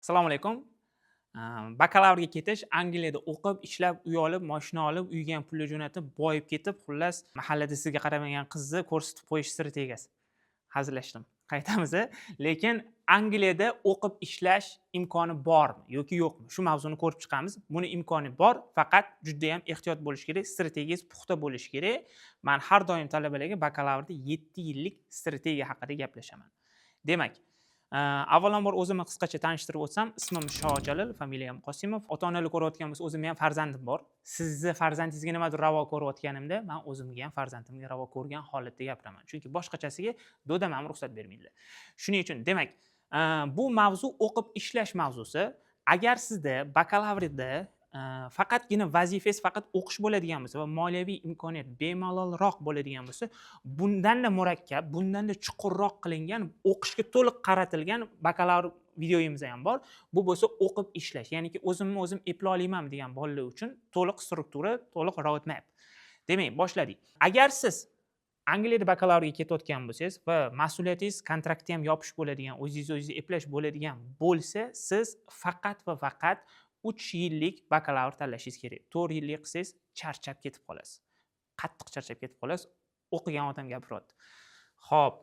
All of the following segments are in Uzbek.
Assalomu alaykum. Bakalavrga ketish, Angliyada o'qib, ishlab, uy olib, moshina olib, uyga ham pulni jo'natib, boyib ketib, xullas, mahallada sizga qaramagan qizni ko'rsatib qo'yish strategiyasi. Hazillashdim. Qaytamiz, lekin Angliyada o'qib ishlash imkoni bormi yoki yo'qmi? Shu mavzuni ko'rib chiqamiz. Buni imkoni bor, faqat judayam ehtiyot bo'lish kerak, strategiyangiz puxta bo'lishi kerak. Man har doim talabalarga bakalavrda 7 yillik strategiya haqida gaplashaman. Demak, avvalambor o'zimni qisqacha tanishtirib o'tsam, ismim Shohjalil, familiyam Qosimov. Ota-onalar ko'rayotgan bo'lsa, o'zimni ham farzandim bor. Sizni farzandingizga nimadir ravo ko'rayotganimda, man o'zimga ham, farzandimga ravo ko'rgan holatda gapiraman. Chunki boshqachasiga dodam ham ruxsat bermaydilar. Shuning uchun, demak, bu mavzu o'qib ishlash mavzusi. Agar sizda bakalavrda faqatgina vazifangiz faqat o'qish bo'ladigan bo'lsa va moliyaviy imkoniyat bemalolroq bo'ladigan bo'lsa, bundanda murakkab, bundanda chuqurroq qilingan, o'qishga to'liq qaratilgan bakalavr videoyimiz ham bor. Bu bo'lsa o'qib ishlash, ya'niki o'zimni o'zim eplay olmayman degan bolalar uchun to'liq struktura, to'liq roadmap. Demak, boshladik. Agar siz Angliyada bakalavrga ketayotgan bo'lsangiz va mas'uliyatingiz kontraktni ham yopish bo'ladigan, o'zingizni o'zingiz eplash bo'ladigan bo'lsa, siz faqat va faqat 3 yillik bakalavr tanlashingiz kerak. 4 yillik qilsangiz, charchab ketib qolasiz. Qattiq charchab ketib qolasiz. O'qigan odam gapiryapti. Xo'p,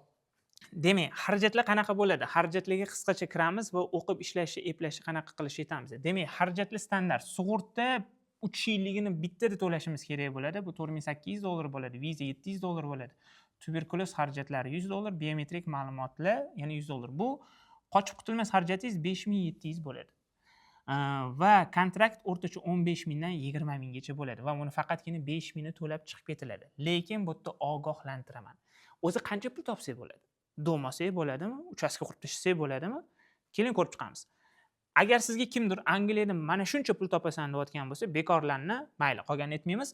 demak, xarajatlar qanaqa bo'ladi? Xarajatlarga qisqacha kiramiz va o'qib ishlashni, eplashni qanaqa qilishni aytamiz. Demak, xarajatlar standart. Sug'urta 3 yilligini bittada to'lashimiz kerak bo'ladi. Bu 4800 dollar bo'ladi, viza 700 dollar bo'ladi. Tuberkulyoz xarajatlari 100 dollar, biometrik ma'lumotlar yana 100 dollar. Bu qochib qutulmas xarajatingiz 5700 bo'ladi. Va kontrakt o'rtacha 15 mingdan 20 minggacha bo'ladi va buni faqatgina 5 mingni to'lab chiqib ketiladi. Lekin bu yerda ogohlantiraman. O'zi qancha pul topsak bo'ladi? Дом olsak bo'ladimi? Uchastka qurib tashlasak bo'ladimi? Keling, ko'rib chiqamiz. Agar sizga kimdir Angliyada mana shuncha pul topasan deyotgan bo'lsa, bekorlarni, mayli, qolganini aytmaymiz.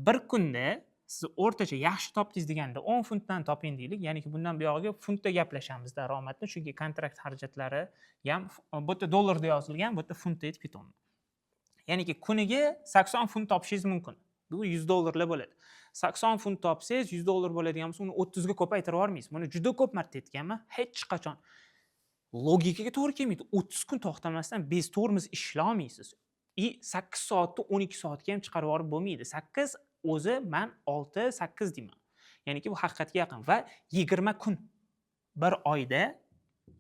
Bir kunda siz o'rtacha yaxshi topdingiz deganda 10 funtdan toping deylik, ya'niki bundan buyog'iga funtda gaplashamiz daromadni, chunki kontrakt xarajatlari ham bu yerda dollarda yozilgan, bu yerda funtda aytib ketyapman. Ya'niki kuniga 80 funt topishingiz mumkin. Bu 100 dollarlar bo'ladi. 80 funt topsangiz, 100 dollar bo'ladigan bo'lsa, uni 30 ga ko'paytirib yubormaysiz. Buni juda ko'p marta aytganman, hech qachon logikaga to'g'ri kelmaydi. 30 kun to'xtamasdan без тормоз ishlolmaysiz. И 8 soatni 12 soatga ham chiqarib yuborib bo'lmaydi. 8 o'zi man 6, 8 deyman. Ya'niki bu haqiqatga yaqin va 20 kun, bir oyda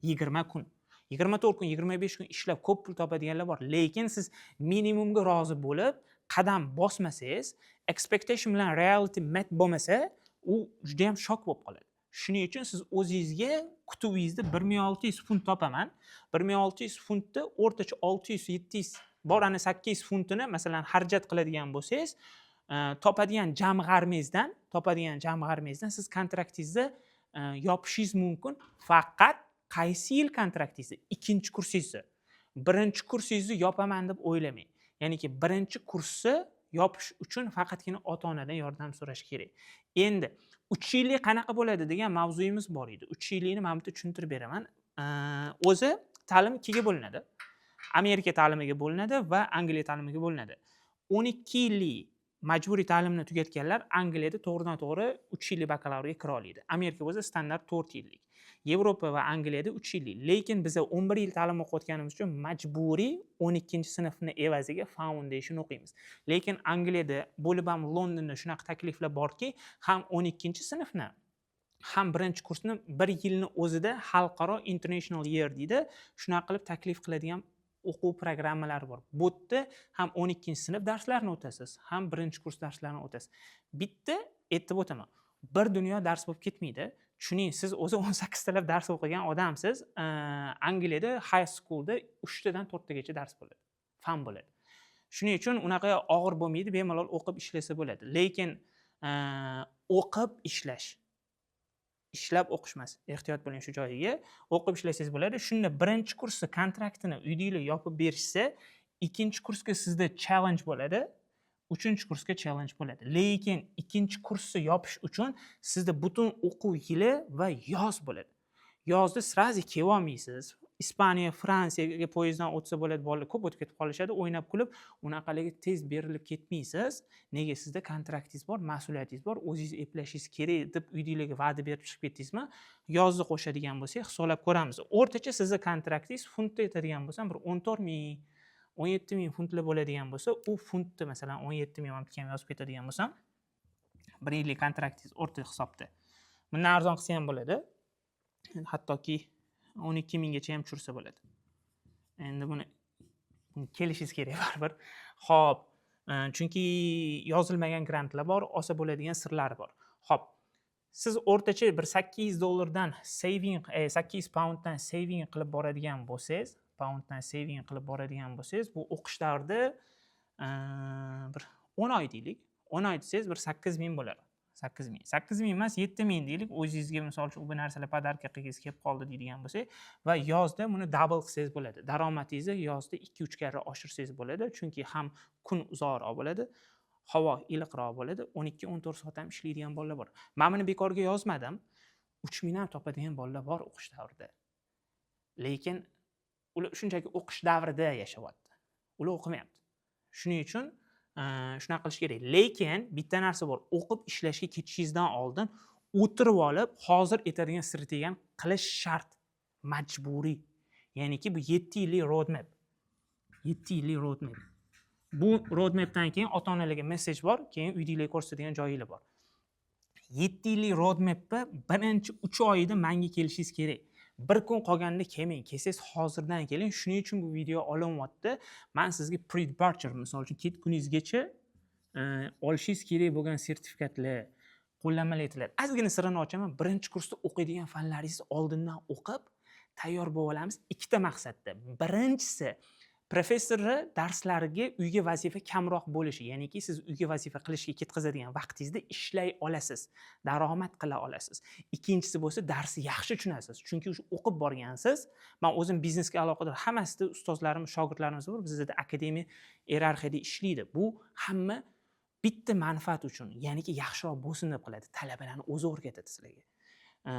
20 kun. 24 kun, 25 kun ishlab ko'p pul topadiganlar bor. Lekin siz minimumga rozi bo'lib, qadam bosmasangiz, expectation bilan reality match bo'lmasa, u juda ham shok bo'lib qoladi. Shuning uchun siz o'zingizga kutuvingizda 1600 funt topaman. 1600 funtni o'rtacha 600, 700 bor, ana 800 funtini masalan xarajat qiladigan bo'lsangiz, topadigan jamg'armangizdan siz kontraktingizni yopishingiz mumkin. Faqat qaysi yil kontraktingizni? Ikkinchi kursingizni. Birinchi kursingizni yopaman deb o'ylamang. Ya'niki birinchi kursni yopish uchun faqatgina ota-onadan yordam so'rash kerak. Endi 3 yillik qanaqa bo'ladi degan mavzuyimiz bor edi. 3 yillikni mana bu yerda tushuntirib beraman. O'zi ta'lim ikkiga bo'linadi. Amerika ta'limiga bo'linadi va Angliya ta'limiga bo'linadi. 12 yillik majburiy ta'limni tugatganlar Angliyada to'g'ridan to'g'ri 3 yillik bakalavrga kira oladi. Amerika bo'lsa standart 4 yillik. Yevropa va Angliyada 3 yillik. Lekin biza 11 yil ta'lim o'qiyotganimiz uchun majburiy 12-sinfni evaziga foundation o'qiymiz. Lekin Angliyada bo'lib ham Londonda shunaqa takliflar borki, ham 12-sinfni, ham birinchi kursni bir yilni o'zida, xalqaro international year deydi, shunaqa qilib taklif qiladigan o'quv programmalari bor. Bu yerda ham 12-sinf darslarini o'tasiz, ham birinchi kurs darslarini o'tasiz. Bitta aytib o'taman, bir dunyo dars bo'lib ketmaydi. Tushuning, siz o'zi 18 talab dars o'qigan odamsiz. Angliyada high schoolda 3 tadan 4 tagacha dars bo'ladi, fan bo'ladi. Shuning uchun unaqa og'ir bo'lmaydi, bemalol o'qib ishlasa bo'ladi. Lekin o'qib ishlash, ishlab o'qish emas, ehtiyot bo'ling shu joyiga. O'qib ishlasangiz bo'ladi. Shunda birinchi kursni kontraktini uydagilar yopib berishsa, ikkinchi kursga sizda challenge bo'ladi, uchinchi kursga challenge bo'ladi. Lekin ikkinchi kursni yopish uchun sizda butun o'quv yili va yoz bo'ladi. Yozda сразу kelolmaysiz. Ispaniya, Fransiyaga poyezddan o'tsa bo'ladi. Bolalar ko'p o'tib ketib qolishadi o'ynab kulib. Unaqaligi tez berilib ketmaysiz. Nega? Sizda kontraktingiz bor, mas'uliyatingiz bor, o'zingiz eplashingiz kerak deb uydagilarga va'da berib chiqib ketdingizmi? Yozni qo'shadigan bo'lsak, hisoblab ko'ramiz. O'rtacha sizni kontraktingiz funtda aytadigan bo'lsam, bir 14 000, 17 000 funtlar bo'ladigan bo'lsa, u funtni, masalan, 17 000 mana ham yozib ketadigan bo'lsam, bir yillik kontraktingiz o'rta hisobda. Bundan arzon qilsa ham bo'ladi, hattoki 12 minggacha ham tushirsa bo'ladi. Endi buni kelishingiz kerak baribir. Ho'p, chunki yozilmagan grantlar bor, olsa bo'ladigan sirlari bor. Ho'p, siz o'rtacha bir 800 dollardan saving, 800 pounddan saving qilib boradigan bo'lsangiz, pounddan saving qilib boradigan bo'lsangiz, bu o'qish davrida bir 10 oy deylik, 10 oy desangiz, bir 8000 bo'ladi. 8000, 8000 emas, 7000 deylik. O'zingizga, misol uchun, bu narsalar подарка qilgingiz kelib qoldi deydigan bo'lsak va yozda buni double qilsangiz bo'ladi. Daromadingizni yozda ikki uch karra oshirsangiz bo'ladi, chunki ham kun uzoqroq bo'ladi, havo iliqroq bo'ladi. 12-14 soat ham ishlaydigan bolalar bor. Man buni bekorga yozmadim. 3000 ham topadigan bolalar bor o'qish davrida, lekin ular shunchaki o'qish davrida yashayapti, ular o'qimayapti. Shuning uchun shunaqa qilish kerak. Lekin bitta narsa bor: o'qib ishlashga ketishingizdan oldin o'tirib olib, hozir aytadigan strategiyani qilish shart, majburiy. Ya'niki bu 7 yillik roadmap, 7 yillik roadmap. Bu roadmapdan keyin ota onalarga message bor, keyin uydagilarga ko'rsatadigan joyinglar bor. 7 yillik roadmapni birinchi 3 oyida manga kelishingiz kerak. Bir kun qolganda kelmang, kelsangiz, hozirdan keling. Shuning uchun bu video olinyapti. Man sizga pre-departure, misol uchun, ketguningizgacha olishingiz kerak bo'lgan sertifikatlar, qo'llanmalar aytiladi. Ozgina sirini ochaman: birinchi kursda o'qiydigan fanlaringizni oldindan o'qib tayyor bo'lib olamiz ikkita maqsadda. Birinchisi, professorni darslariga uyga vazifa kamroq bo'lishi, ya'niki siz uyga vazifa qilishga ketkazadigan vaqtingizda ishlay olasiz, daromad qila olasiz. Ikkinchisi bo'lsa, darsni yaxshi tushunasiz, chunki o'sha o'qib borgansiz. Man o'zim biznesga aloqador, hammasida ustozlarimiz, shogirdlarimiz bor. Bizda akademiya iyerarxiyada ishlaydi. Bu hamma bitta manfaat uchun, ya'niki yaxshiroq bo'lsin deb qiladi. Talabalarni o'zi o'rgatadi sizlarga.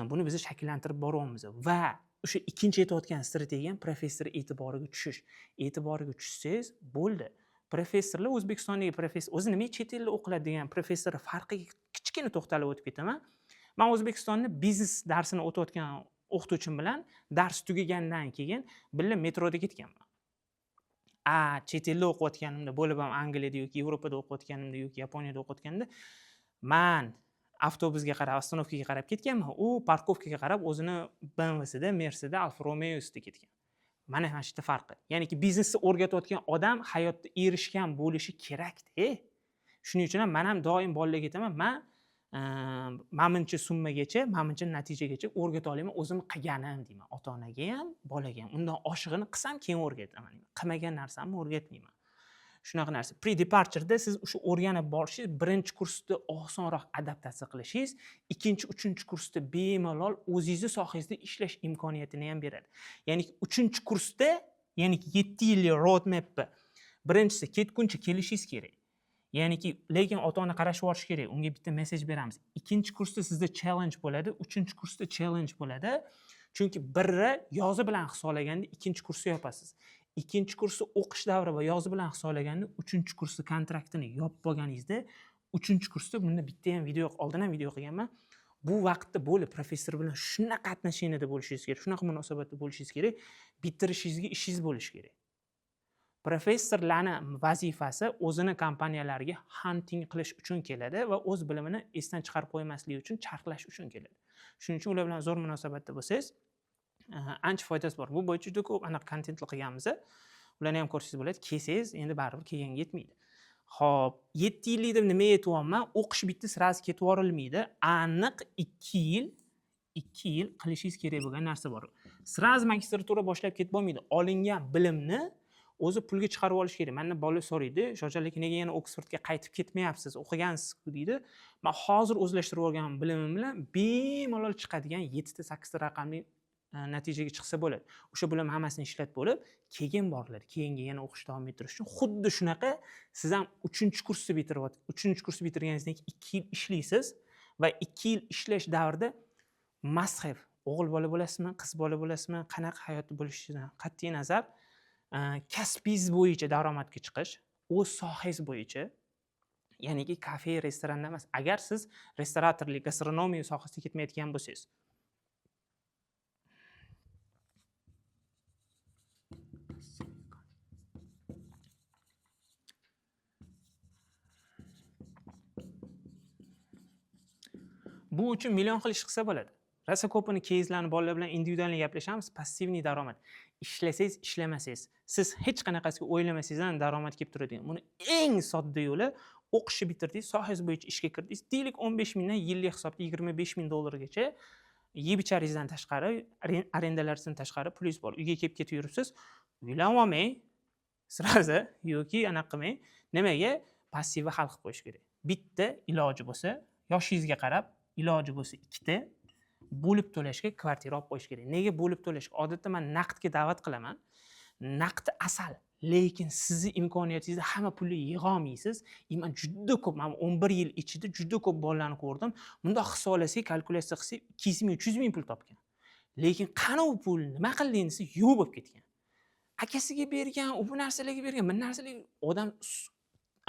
Buni biz shakllantirib boryapmiz va o'sha ikkinchi aytayotgan strategiyam professor e'tiboriga tushish. E'tiboriga tushsangiz bo'ldi. Professorlar, O'zbekistondagi professor o'zi nimaga chet elda o'qiladi degan professor farqiga kichkina to'xtalib o'tib ketaman. Man O'zbekistonda biznes darsini o'tayotgan o'qituvchim bilan dars tugagandan keyin birga metroda ketganman. A chet elda o'qiyotganimda bo'lib ham, Angliyada yoki Yevropada o'qiyotganimda yoki Yaponiyada o'qiyotganimda, man avtobusga qarab, остановка ga qarab ketganman, u парковка ga qarab o'zini BMWsida, Mersida, Alfa Romeosida ketgan. Mana shu yerda farqi. Ya'niki biznesni o'rgatayotgan odam hayotda erishgan bo'lishi kerakda. Shuning uchun ham man ham doim bolalarga aytaman: man manmuncha summagacha, manmuncha natijagacha o'rgata olaman o'zim qilganim, deyman ota onaga ham, bolaga ham. Undan oshig'ini qilsam, keyin o'rgataman deyman, qilmagan narsamni o'rgatmayman. Shunaqa narsa. Pre departureda siz o'sha o'rganib borishingiz, birinchi kursda osonroq adaptatsiya qilishingiz, ikkinchi, uchinchi kursda bemalol o'zingizni sohangizda ishlash imkoniyatini ham beradi. Ya'ni uchinchi kursda, ya'ni 7 yillik roadmapni birinchisi ketguncha kelishingiz kerak. Ya'niki lekin ota ona qarashib yuborishi kerak, unga bitta message beramiz. Ikkinchi kursda sizda challenge bo'ladi, uchinchi kursda challenge bo'ladi, chunki birri yozi bilan hisoblaganda ikkinchi kursni yopasiz. Ikkinchi kursni o'qish davri va yozi bilan hisoblaganda uchinchi kursni kontraktini yopib bo'lganingizda, uchinchi kursda, bunda bitta ham video, oldin ham video qilganman, bu vaqtda bo'lib professor bilan shunaqa отношения da bo'lishingiz kerak, shunaqa munosabatda bo'lishingiz kerak, bitirishingizga ishingiz bo'lishi kerak. Professorlarni vazifasi o'zini kompaniyalariga hunting qilish uchun keladi va o'z bilimini esdan chiqarib qo'ymaslik uchun, charxlash uchun keladi. Shuning uchun ular bilan zo'r munosabatda bo'lsangiz, ancha foydasi bor. Bu bo'yicha juda ko'p anaqa kontentlar qilganmiz, ularni ham ko'rsangiz bo'ladi. Kelsangiz, endi baribir kelganga yetmaydi. Ho'p, 7 yillik deb nima aytyapman? O'qish bitta сразу ketib yuborilmaydi. Aniq 2 yil, 2 yil qilishingiz kerak bo'lgan narsa bor. Сразу magistratura boshlab ketib bo'lmaydi. Olingan bilimni o'zi pulga chiqarib olish kerak. Mandan bolalar so'raydi: "Shoshal aka, nega yana Oksfordga qaytib ketmayapsiz, o'qigansizku?" deydi. Man hozir o'zlashtirib olgan bilimim bilan bemalol chiqadigan yettita, sakkizta raqamli natijaga chiqsa bo'ladi. O'sha bilim hammasini ishlatib bo'lib, keyin boriladi, keyingi yana o'qishni davom ettirish uchun. Xuddi shunaqa siz ham uchinchi kursni bitirib, uchinchi kursni bitirganingizdan keyin 2 yil ishlaysiz va 2 yil ishlash davrida must have. O'g'il bola bo'lasizmi, qiz bola bo'lasizmi, qanaqa hayotda bo'lishidan qat'iy nazar, kasbingiz bo'yicha daromadga chiqish, o'z sohangiz bo'yicha, ya'niki kafe, restoranda emas. Agar siz restoratorlik, gastronomiya sohasida ketmayotgan bo'lsangiz, bu uchun million xil ish qilsa bo'ladi. Rosa ko'pini keyslarni bolalar bilan индивидуальный gaplashamiz. Пассивный daromad. Ishlasangiz, ishlamasangiz, siz hech qanaqasiga o'ylamasangiz ham daromad kelib turadigan. Buni eng sodda yo'li: o'qishni bitirdingiz, sohangiz bo'yicha ishga kirdingiz, deylik, 15 mingdan yillik hisobda 25 ming dollargacha yeb icharingizdan tashqari, arendalardan tashqari pulingiz bor. Uyga kelib ketib yuribsiz, uylanib olmang сразу yoki anaqa qilmang. Nimaga? Passivni hal qilib qo'yish kerak. Bitta, iloji bo'lsa, yoshingizga qarab, iloji bo'lsa ikkita bo'lib to'lashga kvartira olib qo'yish kerak. Nega bo'lib to'lashga? Odatda man naqdga da'vat qilaman. Naqd asal, lekin sizni imkoniyatingizda hamma pulni yig'olmaysiz. И man juda ko'p, man 11 yil ichida juda ko'p bolalarni ko'rdim. Bundoq hisoblasak, kalkulyatsiya qilsak, 200 ming, 300 ming pul topgan, lekin qani u pul, nima qilding desa, yo'q bo'lib ketgan. Akasiga bergan, u bu narsalarga bergan, bu narsalarga. Odam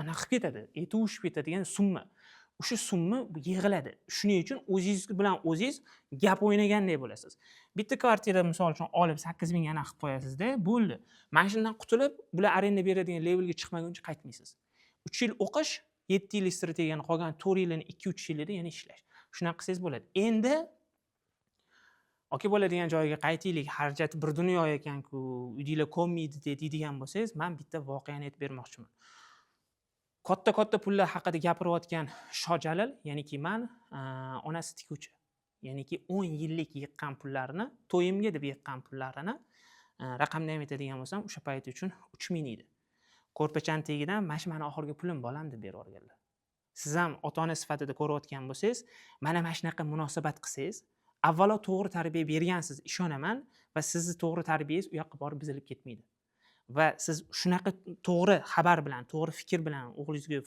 anaqa qilib ketadi, eti uvishib ketadigan summa. O'sha summa yig'iladi. Shuning uchun o'zingiz bilan o'zingiz gap o'ynagandek bo'lasiz. Bitta kvartira, misol uchun, olib, 8000 anaqa qilib qo'yasizda, bo'ldi. Mana shundan qutulib, bular arenda beradigan levelga chiqmaguncha qaytmaysiz. 3 yil o'qish, 7 yillik strategiyani qolgan 4 yilini, 2-3 yilida yana ishlash. Shunaqa qilsangiz bo'ladi. Endi aka, bo'ladigan joyiga qaytaylik, xarajat bir dunyo ekanku, uydagilar ko'nmaydi deydigan bo'lsangiz, man bitta voqeani aytib bermoqchiman. Katta katta pullar haqida gapirayotgan Shojalil, ya'niki man, onasi tikuvchi, ya'niki 10 yillik yiqqan pullarini, to'yimga deb yiqqan pullarini, raqamni ham aytadigan bo'lsam, o'sha payt uchun 3000 edi, ko'rpachani tagidan "Mana shu mani oxirgi pulim, bolam", deb berib yuborganlar. Siz ham ota ona sifatida ko'rayotgan bo'lsangiz, mana shunaqa munosabat qilsangiz, avvalo to'g'ri tarbiya bergansiz, ishonaman, va sizni to'g'ri tarbiyangiz u yoqqa borib buzilib ketmaydi. Va siz shunaqa to'g'ri xabar bilan, to'g'ri fikr bilan o'g'lingizga,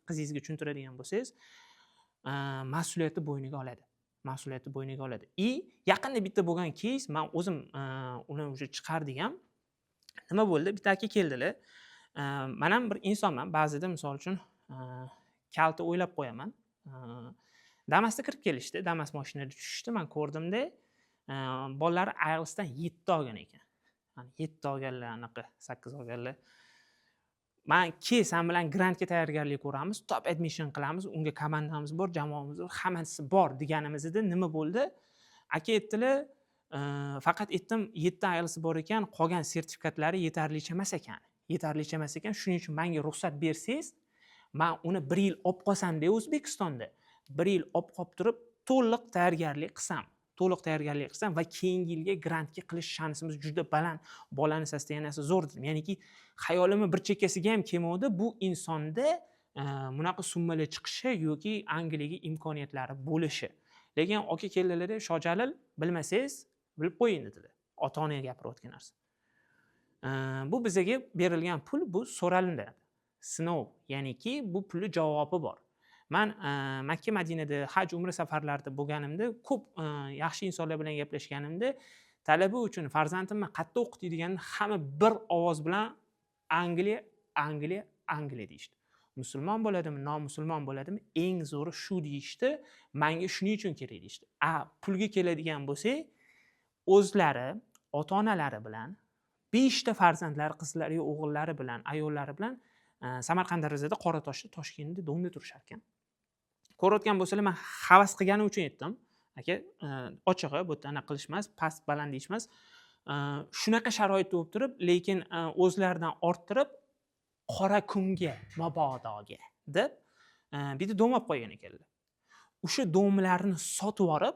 qizingizga tushuntiradigan bo'lsangiz, mas'uliyatni bo'yniga oladi, mas'uliyatni bo'yniga oladi. И yaqinda bitta bo'lgan keys, man o'zim uni уже chiqardik ham. Nima bo'ldi? Bitta aka keldilar. Man ham bir insonman, ba'zida, misol uchun, kalta o'ylab qo'yaman. Damasda kirib kelishdi, Damas mashinada tushishdi. Man ko'rdimda, bolalari IELTSdan 7 olgan ekan. 7 olganlar, anaqa 8 olganlar. Man kel, san bilan grantga tayyorgarlik ko'ramiz, top admission qilamiz, unga komandamiz bor, jamoamiz bor, hammasi bor deganimizda nima bo'ldi? Aka aytdilar, faqat aytdim, 7 IELTS bor ekan, qolgan sertifikatlari yetarlicha emas ekan, yetarlicha emas ekan. Shuning uchun manga ruxsat bersangiz, man uni bir yil olib qolsamda, O'zbekistonda bir yil olib qolib turib, to'liq tayyorgarlik qilsam, to'liq tayyorgarlik qilsam va keyingi yilga grantga qilish shansimiz juda baland, bolani состояние si zo'r, dedim. Ya'niki xayolimni bir chekkasiga ham kelmovdi bu insonda bunaqa summalar chiqishi yoki Angliyaga imkoniyatlari bo'lishi. Lekin aka keldilarda, "Shojalil, bilmasangiz, bilib qo'ying", dedilar. Ota onaga gapirayotgan narsa. Bu bizaga berilgan pul, bu so'ralinadi, sinov, ya'niki bu pulni javobi bor. Man Makka, Madinada haj, umra safarlarida bo'lganimda, ko'p yaxshi insonlar bilan gaplashganimda, talaba uchun farzandimni qayerda o'qitay deganda, hamma bir ovoz bilan "Angliya, Angliya, Angliya" deyishdi. Musulmon bo'ladimi, nomusulmon bo'ladimi, eng zo'ri shu deyishdi, manga shuning uchun kerak deyishdi. A pulga keladigan bo'lsak, o'zlari ota onalari bilan, beshta farzandlari, qizlari, o'g'illari bilan, ayollari bilan Samarqand darvozada, Qoratoshda, Toshkentda дом da turishar ekan. Ko'rayotgan bo'lsalar, man havas qilganim uchun aytdim, aka, ochig'i, bu yerda anaqa qilish emas, past baland deyish emas. Shunaqa sharoitda bo'lib turib, lekin o'zlaridan orttirib, qora kunga mabodoga deb bitta дом olib qo'ygan ekanlar. O'sha дом larni sotib yuborib,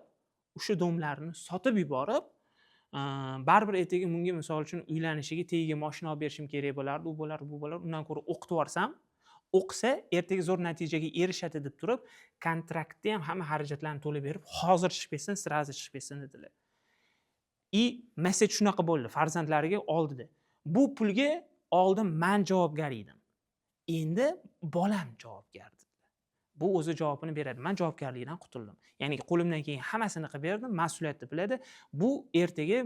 o'sha дом larni sotib yuborib, baribir ertaga bunga, misol uchun, uylanishiga tagiga moshina olib berishim kerak bo'lardi, u bo'lar, bu bo'lar, undan ko'ra o'qitib yuborsam, o'qisa, ertaga zo'r natijaga erishadi deb turib, kontraktni ham, hamma xarajatlarni to'lab berib, hozir chiqib ketsin, сразу chiqib ketsin dedilar. И message shunaqa bo'ldi farzandlariga oldida: bu pulga oldin man javobgar edim, endi bolam javobgar, dedilar. Bu o'zi javobini beradi: man javobgarlikdan qutuldim, ya'ni qo'limdan kelgan hammasini qilib berdim, mas'uliyatni biladi. Bu ertaga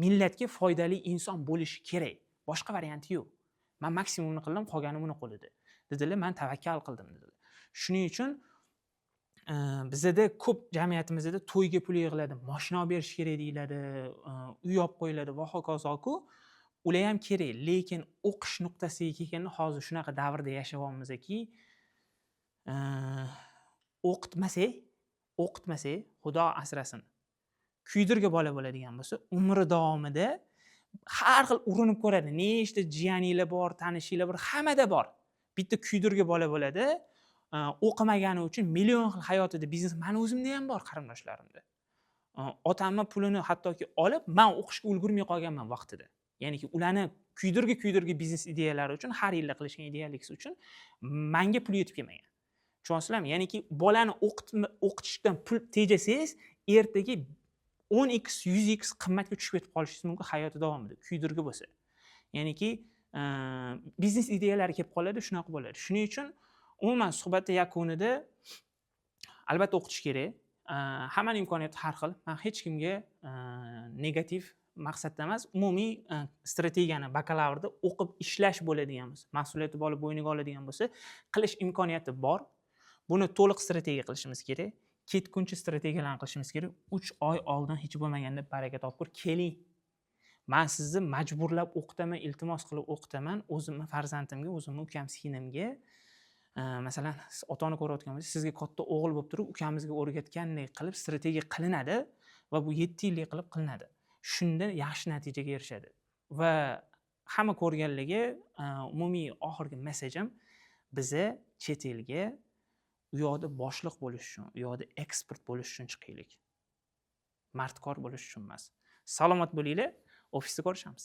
millatga foydali inson bo'lishi kerak, boshqa varianti yo'q. Man maksimumni qildim, qolgani uni qo'lida, dedilar. Man tavakkal qildim, dedilar. Shuning uchun bizada ko'p, jamiyatimizda to'yga pul yig'iladi, moshina olib berish kerak deyiladi, uy olib qo'yiladi va hokazoku. Ular ham kerak, lekin o'qish nuqtasiga kelganda, hozir shunaqa davrda yashayapmizki, o'qitmasak, xudo asrasin, kuydirgi bola bo'ladigan bo'lsa, umri davomida har xil urinib ko'radi. Nechta jiyaninglar bor, tanishinglar bor, hammada bor bitta kuydirgi bola bo'ladi, o'qimagani uchun million xil hayotida biznes. Mani o'zimda ham bor, qarindoshlarimda. Otamni pulini hattoki olib, man o'qishga ulgurmay qolganman vaqtida. Ya'niki ularni kuydirgi biznes ideyalari uchun, har yilda qilishgan ideyaliksi uchun manga pul yetib kelmagan, tushunyapsizlarmi? Ya'niki bolani o'qitishdan pul tejasangiz, ertaga 10 x, 100 x qimmatga tushib ketib qolishingiz mumkin hayoti davomida, kuydirgi bo'lsa. Ya'niki biznes ideyalari kelib qoladi, shunaqa bo'ladi. Shuning uchun umuman suhbatni yakunida, albatta, o'qitish kerak. Hammani imkoniyati har xil. Man hech kimga negativ maqsadda emas, umumiy strategiyani, bakalavrda o'qib ishlash bo'ladigan bo'lsa, mas'uliyatni bola bo'yniga oladigan bo'lsa, qilish imkoniyati bor. Buni to'liq strategiya qilishimiz kerak, ketguncha strategiyalarni qilishimiz kerak. 3 oy oldin hech bo'lmaganda baraka topkur keling, man sizni majburlab o'qitaman, iltimos qilib o'qitaman. O'zimni farzandimga, o'zimni ukam singlimga, masalan, siz ota ona ko'rayotgan bo'lsangiz, sizga katta o'g'il bo'lib turib, ukamizga o'rgatgandek qilib strategiya qilinadi va bu 7 yillik qilib qilinadi. Shunda yaxshi natijaga erishadi. Va hamma ko'rganligi, umumiy oxirgi messejim: biza chet elga u yoqda boshliq bo'lish uchun, u yoqda ekspert bo'lish uchun chiqaylik, mardkor bo'lish uchun emas. Salomat bo'linglar, ofisda ko'rishamiz.